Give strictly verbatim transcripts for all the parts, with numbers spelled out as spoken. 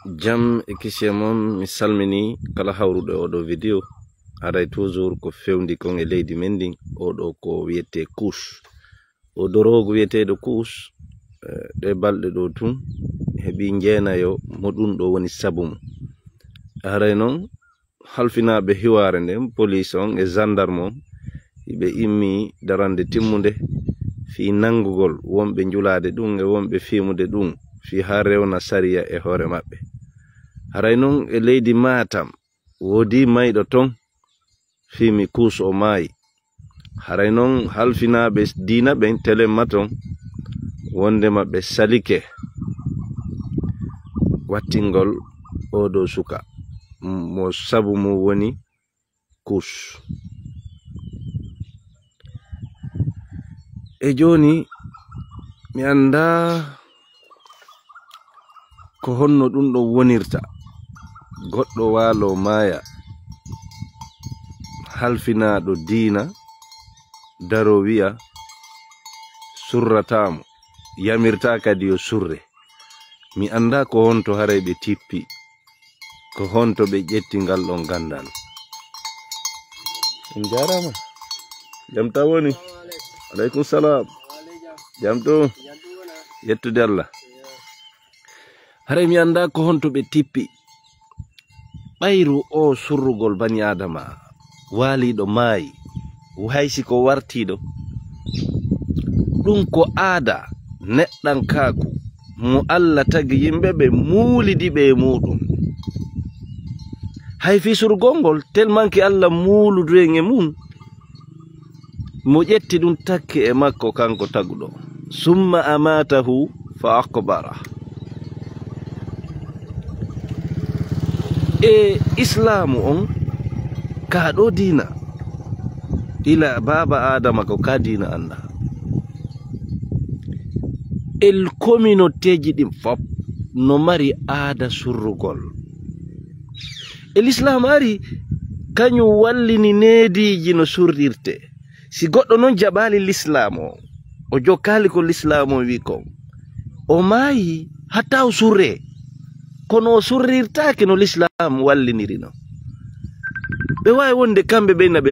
Jam e kisiyee mon, mi salmini kala hawruɗo e oɗo video. Haray toujours ko fewndi kon e leydi men ndin, oɗo ko wiyete couche. O doroogu wiyeteeɗo couche, eh, ɗe balɗe ɗo tun, heɓi njeenayo mo ɗum ɗo woni sabu mum. Haray non, halfinaaɓe hiwaare nden, police on e gendarme on, hiɓe immi darande timmunde fii nangugol wonɓe njulaade ɗum e wonɓe fiimude ɗum fii haa rewna sariya e hoore maɓɓe. Haray non e leydi Matam, woodi mayɗo ton, fii mi kuus o maayi. Haray non halfinaaɓe diina ɓen telemma ton, wondema ɓe salike wattingol oɗo suka, mo sabu mum woni couche. E jooni, mi anndaa ko honno ɗum ɗon wonirta. Goɗɗo waalo maaya, halfinaaɗo diina, daro wi'a, surrataa mo, yamirtaa kadi yo surre. Mi anndaa ko honto haray ɓe tippi. Ko honto ɓe ƴetti ngal ɗon gandal? On jaaraama. Jam tan woni? Aleykum salam. Jam to? Yettude Allah. Haray mi anndaa ko honto ɓe tippi. Ɓayru o surrugol bani Aadama, waaliiɗo maayi, hay si ko wartiiɗo. Ɗum ko aada neɗɗankaaku mo Allah tagi yimɓe ɓe muulidi ɓe e muuɗum. Hay fii surgol ngol, tellement que Allah muuludu en e mum, mo ƴetti ɗum takki e makko kanko taguɗo. Summa amatahu fa aqbara. E Islaamu on, ka ɗo diina, ila baaba Aadama ko ka diina annda. El communautéji ɗin fop no mari aada surrugol. E Lislaam ari, kañum wallini neediiji no surrirte. Si goɗɗo non jaɓaali Lislaam o, o jokkaali ko Lislaam o wi kon, o maayi, hatta o surre. Kono o surrirtaake no Lislaam walliniri non. Ɓe waawi wonde kamɓe ɓen na ɓe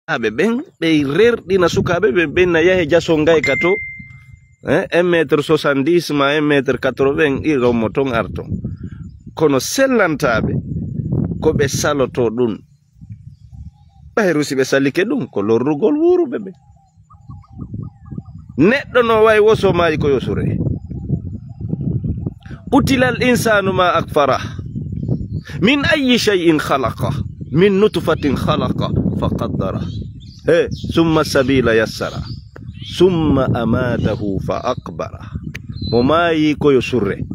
sukaaɓe ɓen, ɓe rerɗina sukaaɓe ɓen, ɓen na yahe jaso ngayka to, eh, un mètre soixante-dix ma un mètre quatre-vingts, iron mo ton arton. Kono sellantaaɓe, ko ɓe saloto ɗum. Ɓayru si ɓe salike ɗum, ko lorrugol wuuruɓe ɓe. Neɗɗo no wayi woso maayi ko yo sure. Qutila al insanu ma akfara. Min ayyi shay'in khalaqa. Min nutfatin khalaqa fa qaddara. He, summa sabila yassara. Summa amatahu fa aqbara. Mo maayi ko yo surre.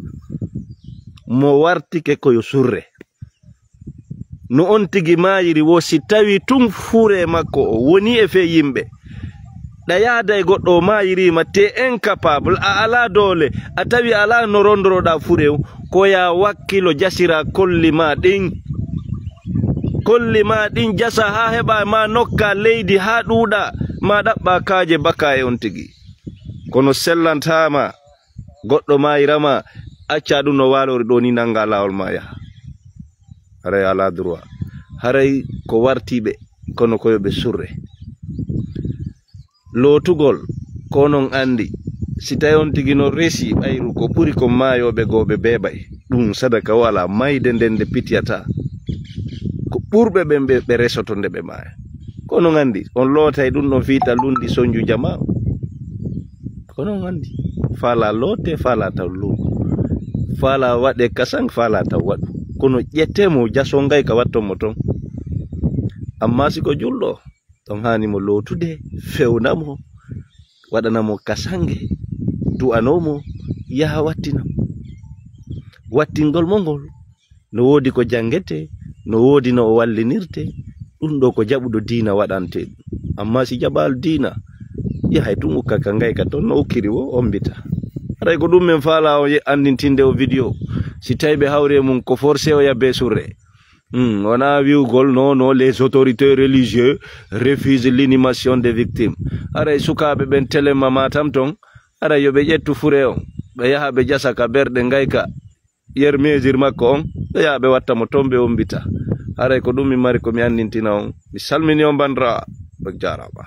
Mo wartike ko yo surre. No on tigi maayiri wo, si tawi tun fure makko o woni e fee yimɓe, ɗa yaada e goɗɗo o maayiriima, te incapable, a alaa doole, a tawi alaa no rondoroɗaa fure o, ko yaa wakkilo jasira kolli ma ɗin. Kolli ma ɗin jasa haa heɓa ma nokka leydi haa ɗuuɗa, ma ɗaɓɓa kaaje baka e on tigi. Kono sellantaama, goɗɗo maayirama, acca ɗum no waalori ɗo ni, nanga laawol ma yaha. Haray alaa droit. Haray ko wartiiɓe, kono ko yo ɓe surre. Lootugol, ko onon anndi, si tawi on tigi no resi ɓayru ko ɓuri ko maayooɓe goo ɓe beeɓay. Ɗum sadaka o alaa, mayde nden nde pitiyata. Ko ɓurɓe ɓen ɓe, ɓe resoto nde ɓe maaya. Ko onon anndi, on lootay ɗum ɗon fii ta lunndi sonju jamaa o. Ko onon anndi, faalaa loote, faalaa taw luuɓu. Faalaa waɗe kasan, faalaa taw waɗu. Kono ƴettee mo jaso ngay ka watton mo ton. Amma si ko julɗo, ɗon haani mo lootude, fewna mo, waɗana mo kasange, du'anoo mo, yaha wattina mo. Wattingol mo ngol, no woodi ko janngetee, no woodi no o wallinirtee, ɗum ɗo ko jaɓuɗo diina waɗantee ɗum. Amma si jaɓaali diina, yahay tun ukka ka ngay ka ton no ukkiri wo, ombita. Haray ko ɗum men faalaa o ye-, anndintinde o video. Si tawi ɓe hawri e mum ko forcé o yabbe surre. Hmm, wonaa wi'ugol, non, non, les autorités religieux refusent l'inhumation des victimes. Haray sukaaɓe ɓen telemma Matam ton, haray yo ɓe ƴettu fure on. ɓe yaha ɓe jasa ka berɗe ngayka yer mesure makko on, ɓe yaha ɓe watta mo toon, ɓe ombita. Haray ko ɗum mi mari ko mi anndintina on. Mi salmini on, bandira, on jaaraama.